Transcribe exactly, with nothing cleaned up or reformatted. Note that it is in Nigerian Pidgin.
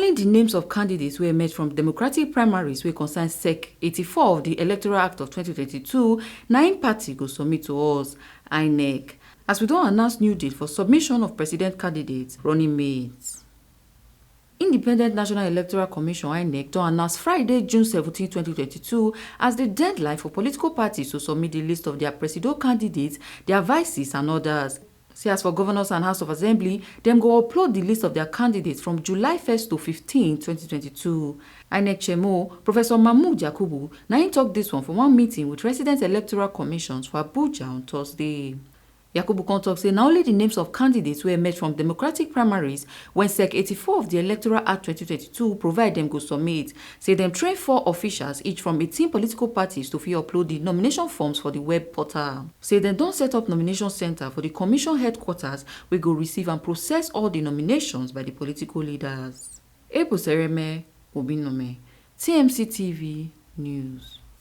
Only the names of candidates wey emerge from democratic primaries wey concern sec eighty-four of the Electoral Act of twenty twenty-two na im party go submit to us, INEC, as we don announce new date for submission of president candidates, running mates. Independent National Electoral Commission, INEC, don announce Friday, June seventeen, twenty twenty-two, as the deadline for political parties to submit the list of their presido candidates, their vices and others. Say as for governors and House of Assembly, dem go upload the list of their candidates from July first to fifteen, twenty twenty-two. INEC chairmo, Professor Mahmood Yakubu, na im talk this one for one meeting with resident electoral commissions for Abuja on Thursday. Yakubu come talk say na only the names of candidates wey emerge from democratic primaries wey sec eighty-four of the Electoral Act twenty twenty-two provide dem go submit. Say dem train four officials, each from eighteen political parties, to fit upload the nomination forms for the web portal. Say dem don set up nomination center for the commission headquarters wey go receive and process all the nominations by the political leaders. Ebo Sereme, Obinome, T M C T V News.